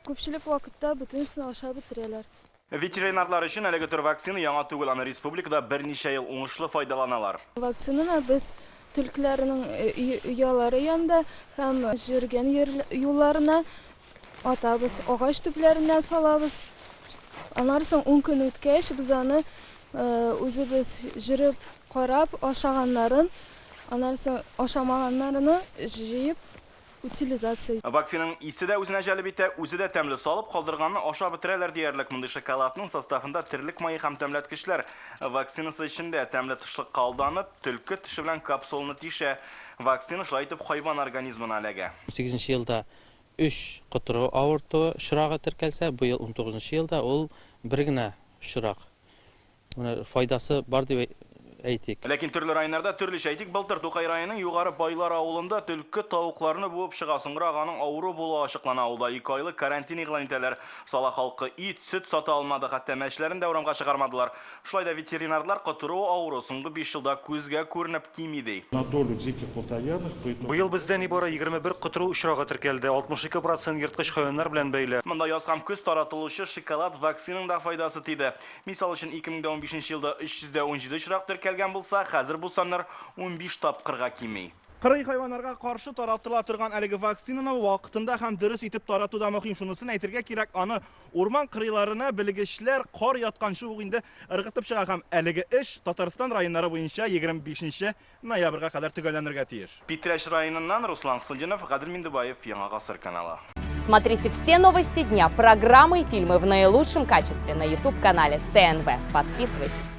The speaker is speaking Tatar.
Күпчелек вакытта бөтенесен ашап бетерәләр. Ветеринарлар өчен әлеге төр вакцина яңа түгел, аны республикада берничә ел уңышлы файдаланалар. Вакцинаны без төлкеләрнең оялары янында һәм йөргән юлларына атабыз, агач төпләренә салабыз. Аннан соң ун көн үткәч, без аны үзебез җөреп карап, ашаганнарын, аннан соң ашамаганнарны җыеп Утилизация. Вакцинаның исе дә үзенә җәлеп итә, үзе дә тәмле. Салып калдырганны ашап бетерәләр диярлек. Мондый шоколадның составында терлек мае һәм тәмләткечләр. Вакцинасы эчендә, тәмле тышлыкка алданып, төлке теше белән капсуланы тишә. Вакцина шулай итеп хайван организмына эләгә. Унсигезенче елда өч котыру авыртуы очрагы теркәлсә, быел унтугызынчы елда ул бер генә очрак. Менә файдасы бар дип әйтик. Ләкин төрле районнарда төрлечә. Әйтик, былтыр Тукай районының Югары Байлар авылында төлке тавыкларны буып чыга. Соңрак аның авыру булуы ачыклана. Авылда ике айлык карантин игълан итәләр. Сала халкы ит, сөт сата алмады, хәтта мәчеләрен дә урамга чыгармадылар. Шулай да ветеринарлар котыру авыру соңгы биш елда күзгә күренеп кими, ди. На долю диких плотоядных по итогам. Быел бездә нибары 21 котыру очрагы теркәлде, 62 процент ерткыч хайваннар белән бәйле. Монда яз һәм көз таратылучы шоколад вакцинаның да файдасы тиде. Мисал өчен, 2015 елда 317 очрак теркәлгән булса, хәзер бу саннар 15 тапкырга кими. Кыргый хайваннарга каршы таратыла торган әлеге вакцинаны вакытында һәм дөрес итеп тарату да мөһим. Шунысын әйтергә кирәк, аны урман кырыйларына белгечләр кар ятканчы ук инде ыргытып чыга һәм әлеге эш Татарстан районнары буенча 25 ноябрьгә кадәр төгәлләнергә тиеш. Питрәч районыннан Руслан Хсудинов, Гадел Миндубаев, Яңа Гасыр каналы. Смотрите все новости дня, программы и фильмы в наилучшем качестве на YouTube-канале ТНВ. Подписывайтесь.